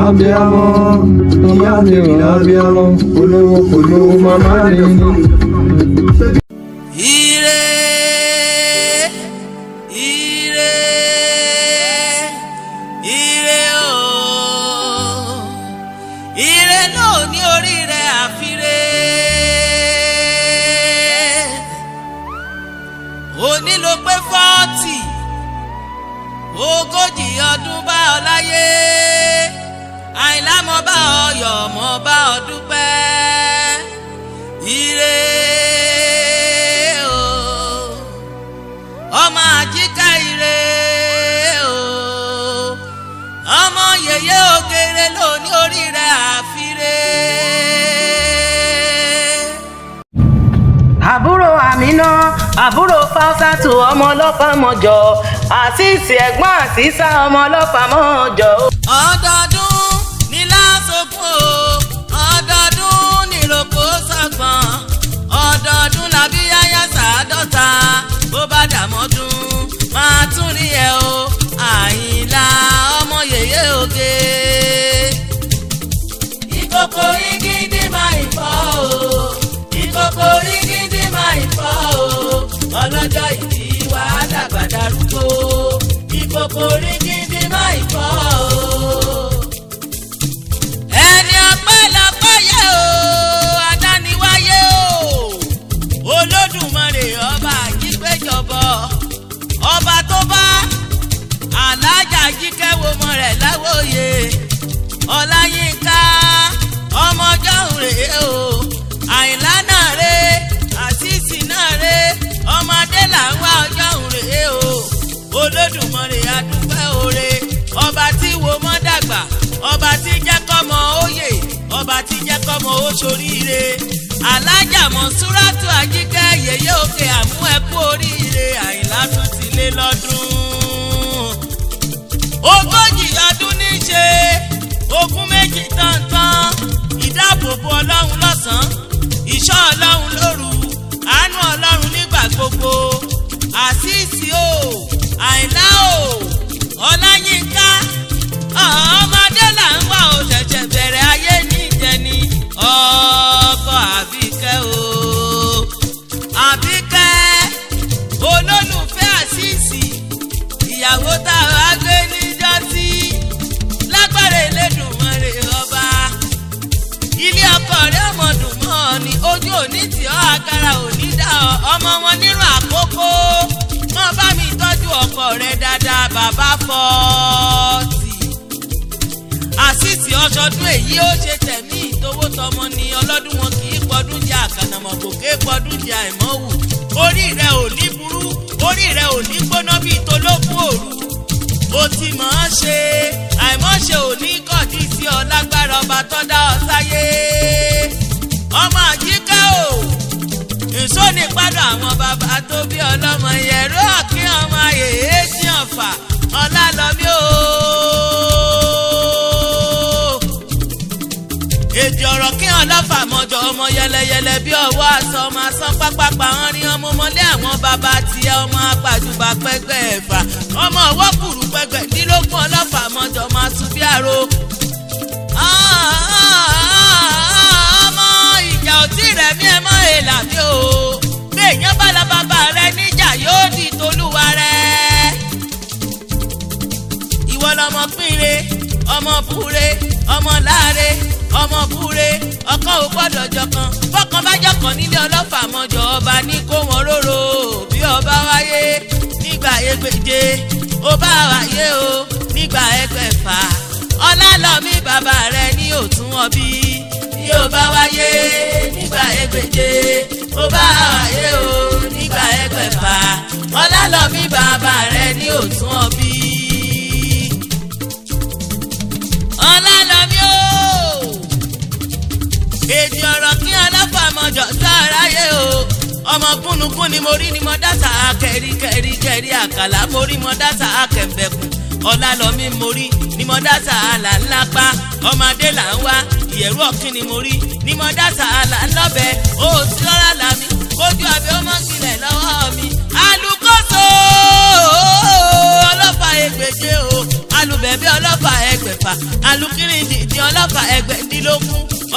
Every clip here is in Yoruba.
Abiyamọ, ìyá mi ò lábíamọ, olówó kò lówó, màmá mi ni. Ire, ire, ire o, ire ló ní orí rẹ̀ àfiré. Òní ló pé 40, 40 ọdún bá ọ láyé. Àìlá mo bá ọ yọ̀, mo bá ọ dúpẹ́. Ire o, ọmọ àjíká, ire o, ọmọ yèyé ògèrè ló ní orí rẹ̀ àfiré. Àbúrò Àmínà, àbúrò Fáṣátù, ọmọ ọlọ́fà mọ́jọ, àṣìṣe ẹ̀gbọ́n àṣìṣà, ọmọ ọlọ́fà mọ́jọ. Ọdọọdún ní lásòkun o, ọdọọdún ní rògbò sọgbọn, ọdọọdún làbí yáyá sàádọ́ta. Bó bá dàmọ́dún máa tún rí ẹ o, Àyìnlá ọmọ yèyé oge. Ìkòkò rigidi máa ń fọ́ o, ìkòkò rigidi máa ń fọ́ o, ọlọ́jọ́ ìbí wa dàgbà darúgbó, ìkòkò rigidi máa ń fọ́ o. Ẹni ọpẹ́ lọ́pẹ́ yẹ o, adániwáyé o, Olódùmarè ọba àjípéjọbọ, ọba tó bá alájà jíkẹ́wò mọ́ rẹ̀ láwòye, Ọláyínká ọmọ ọjọ́ rèé o, Àyìnlá náà rè, Àṣìṣì náà rè, ọmọdé là ń wá, ọjọ́ rèé o. Olódùmarè, adúpẹ́ oore, ọba tí wo mọ́ dàgbà, ọba tí jẹ́ kọ́mọ óyè, ọba tí jẹ́ kọ́mọ ó ṣoríire. Alájà Mọ̀súrátù Àjíkẹ́ yèyé òkè àmú, ẹkú oríire. Àyìnlá tún ti lé lọ́dún, 40 ọdún ní í ṣe 22 tán-tán. Ìdáàbòbò Ọlọ́run lọ́sàn-án, ìṣọ́ Ọlọ́run lóru, àánú Ọlọ́run nígbà gbogbo. Àṣìṣì o, Àìlá o, Ọláyínká ọmọdé là ń wá o, ṣẹ̀ṣẹ̀ bẹ̀rẹ̀ ayé níjẹni. Ọkọ Àbíkẹ́ o, Àbíkẹ́ olólùfẹ́ àṣìṣì, ìyàwó tá a wá gbé níjọ́ sí, lágbára Elédùmarè ọba, ilé ọkọ rẹ ọmọ dùn mọ́ ọ ni, ojú òní tí ọ agara òní dá ọ. Ọmọ wọn nírun àkókò mọ, bá mi tọ́jú ọkọ rẹ dáadáa. Bàbá 40, àṣìṣì ọṣọdún èyí ó ṣe tẹ̀mí ìtòwó tọmọ ni. Ọlọ́dún wọn kì í pọdún jẹ, àkànnàmọ̀kò ké pọdún jẹ àìmọ́wù. Orí rẹ ò ní burú, orí rẹ ò ní gbóná bíi tolókùn òru. Ó ti mọ̀ ọ́n ṣe, àìmọ́ṣe ò ní kọ̀dí sí ọ lágbára ọba tọ́dá ọ sáyé. Ọmọ àjíkẹ́ o, èso ní padà àwọn bàbá tó bí ọlọ́mọ yẹ̀rọ ọ̀kí, ọmọ yèyé sí ọ̀fà ọ̀làlọ́mí o. Èdè ọ̀rọ̀ kí ọlọ́fà mọ́jọ, ọmọ yẹlẹyẹlẹ bí ọwọ́ aṣọ, ọmọ asán pápápá wọn rí, ọmọ ọmọlé àwọn bàbá tiẹ̀, ọmọ apàjùbà pẹ́gbẹ́ ẹ̀fà, ọmọ ọwọ́ kùrù pẹ́gbẹ́ dílógún, ọlọ́fà mọ́jọ máa sùn bí àrò. Ọmọ ìjà òtí rẹ̀ mí ẹ mọ́ èlà mi o, bí èèyàn bá la bàbá rẹ níjà yóò di tolúwa rẹ. Ìwọ lọmọ pínre, ọmọ búre, ọmọ láre, ọmọ búre, ọkàn ò gbọ́dọ̀ jọkan, bọ́kàn bá jọkàn nílé ọlọ́fà mọ́jọ, ọba ní kó wọn róró. Bí ọba wáyé nígbà 600, ó bá wáyé o nígbà 600, ọlálọ́mí bàbá rẹ ní òtún ọbí. Bí ó bá wáyé nígbà 600, ó bá wáyé o nígbà 600, ọlálọ́mí bàbá rẹ ní òtún ọbí. Ọlálọ́mí o, èdè ọ̀rọ̀ kí ọlọ́fàmọ̀jọ̀ sáráyé o. Ọmọ kúnnukún ni mo rí ni mo dáta, kẹrí kẹrí kẹrí àkàlà mo rí, mo dáta kẹ̀mbẹ̀kùn. Ọlálọ́mí mo rí ni mo dáta àlà ńlá pa, ọmọdé là ń wá ìyẹ̀rú ọ̀kín ni mo rí ni mo dáta àlà ńlọ́bẹ̀ ó sí lọ́la làmí kójú abẹ́ ọmọ gbilẹ̀ lọ́wọ́ mi. Alùkóso ọlọ́fà 600 o. Alùbẹ̀bẹ̀ ọlọ́fà 600, alùkìrìndì ọlọ́fà 16,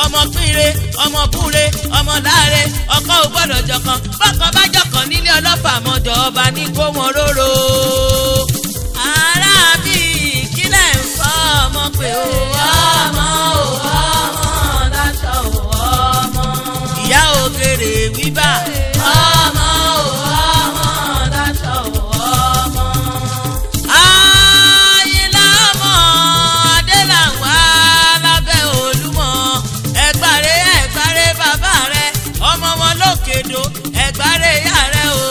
ọmọ pínre, ọmọ búre, ọmọ láre, ọkọ ò gbọ́dọ̀ jọkan, bọ́kàn bá jọkan nílé ọlọ́fà mọ́jọ ọba ní kó wọn róró. Ará bí kílẹ̀ ń fọ́ ọmọ pé ó ọmọ ó ọmọ láṣọ ó ọmọ. Ìyá òkèrè wíbà ọmọ ó ọmọ láṣọ ó ọmọ. Àyìnlá ọmọ Adélàwá lábẹ́ Olúmọ, ẹgbàre ẹgbàre bàbá rẹ, ọmọ wọn lókèdó, ẹgbàre ìyá rẹ o.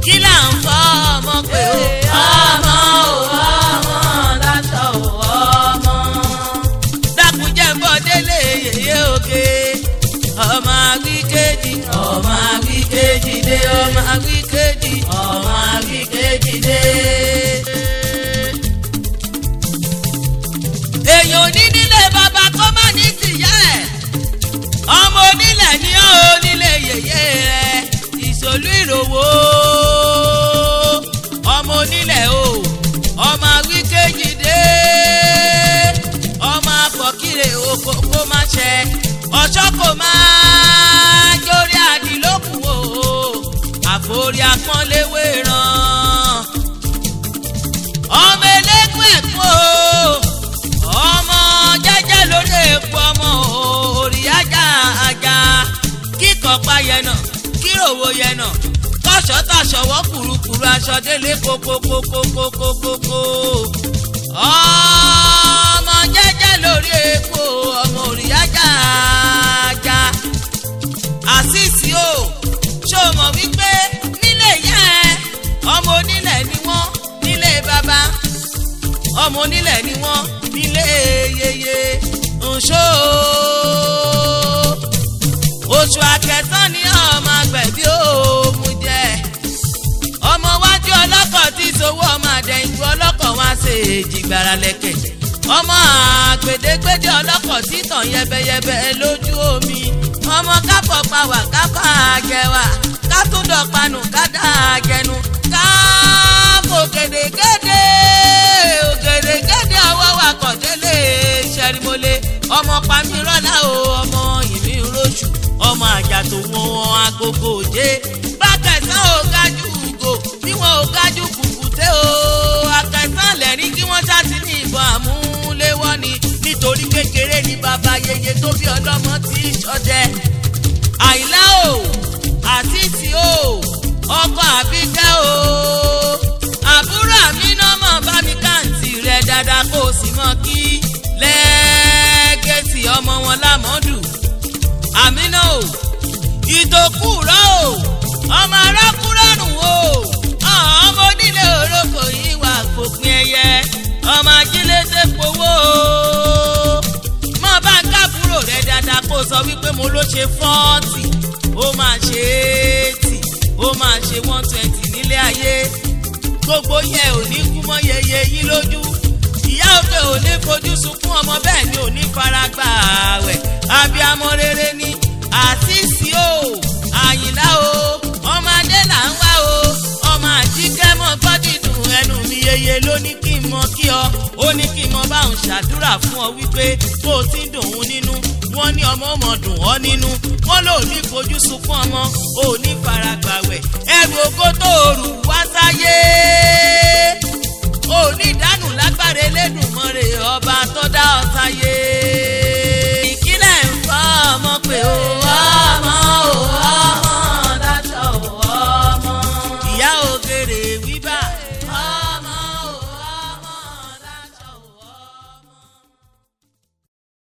Kí là ń fọ́ ọmọ pé o? Ọmọ o ọmọ láṣọ o ọmọ. Dákúnjẹ́ ń bọ̀ délé yèyé òkè. Ọmọ àwíkéjì, ọmọ àwíkéjì dé, ọmọ àwíkéjì, ọmọ àwíkéjì dé. Èèyàn ò ní nílé bàbá kó má ní tìyá ẹ̀. Ọmọ onílẹ̀ ni ó nílé yèyé rẹ̀, ìṣòlú ìròwò. Ọmọ onílẹ̀ o, ọmọ àwíkéjì dé. Ọmọ afọ̀kírè oko kó má ṣẹ, ọ̀ṣọ́ kò máa jórí àdìlókù o, àforí apọ́nléwé ràn. Ọmọ eléégún ẹ̀kún o, ọmọ jẹ́jẹ́ lórí epo ọmọ orí ajá ajá, kíkọ́ pa yẹnà, kíròwò yẹnà, kọ́ṣọ́ tàṣọwọ́ kùrukùru aṣọ délé kókókókókókókó. Ọmọ jẹ́jẹ́ lórí epo ọmọ orí ajá ajá. Àṣìṣì o, ṣó o mọ̀ wípé nílé ìyá ẹ ọmọ onílẹ̀ ni wọ́n nílé bàbá, ọmọ onílẹ̀ ni wọ́n nílé yeye nṣó. Oṣù àkẹsán ni ọmọ àgbẹ̀bí òòmù jẹ, ọmọ wájú ọlọ́kọ̀ tí sowó, ọmọ àdẹ̀yìnbó ọlọ́kọ̀ wá ṣe èjìgbàrà lẹ̀kẹ̀, ọmọ àgbèdégbèdé ọlọ́kọ̀ títàn yẹbẹyẹbẹ lójú omi, ọmọ kápọ̀ pawà kápá àjẹwà kátúndọ̀panù kádà àjẹnu káfò gèdègèdè ògèdègèdè ọwọ́ wa kọ̀ délé ṣẹ́rimọ́lé, ọmọ pamírọ́lá o, ọmọ ìmí róṣù, ọmọ àjà tó wọn agogo òjé bákẹ́sán ò gájú ugò bí wọn ò gájú kùkùté o, akẹ́sán lẹ́rìn kí wọ́n ṣáà ti ní ìbọn àmúléwọ́ ni, nítorí kékeré ni bàbá yeye tó bí ọlọ́mọ ti ṣọdẹ. Àyìnlá o, àṣìṣì o, ọkọ àbíkẹ́ o, àbúrò àmínà mọ̀ bá mi káǹtì rẹ̀ dáadáa kó o sì mọ̀ kí lẹ́ẹ̀kẹ́sì ọmọ wọn lámọ́dù. Àmínà o, ìtòkùrọ̀ o, ọmọ arákùrọ̀rùn o, ọmọ onílé orókò yìí wà fòpin ẹyẹ, ọmọ ajílété powó o. Mọ bá ń kábúrò rẹ dáadáa kó o sọ wípé mo ló ṣe 40, ó máa ṣe 80, ó máa ṣe 120 nílé ayé. Gbogbo yẹ ò ní kú mọ́ yeye yín lójú. Ìyá òkè ò ní fojú sunkún ọmọ, bẹ́ẹ̀ ni ò ní fara gbà àwẹ̀. Abiyamọ rere ni àṣìṣì o, Àyìnlá o, ọmọdé là ń wá o, ọmọ àjíkẹ́ mọ́ gbọ́dìdùn ẹnu mi yeye ló ní kí n mọ kí ọ, ó ní kí n mọ bá òun ṣàdúrà fún ọ wípé bó o ti ń dùn òun nínú, wọ́n ní ọmọ ọmọ dùn ọ́ nínú, wọ́n lò ní fojú sunkún ọmọ, ò ní fara gbàwẹ̀, ẹrù ògo tó rù wá sáyé, ò ní ìdánù lágbára.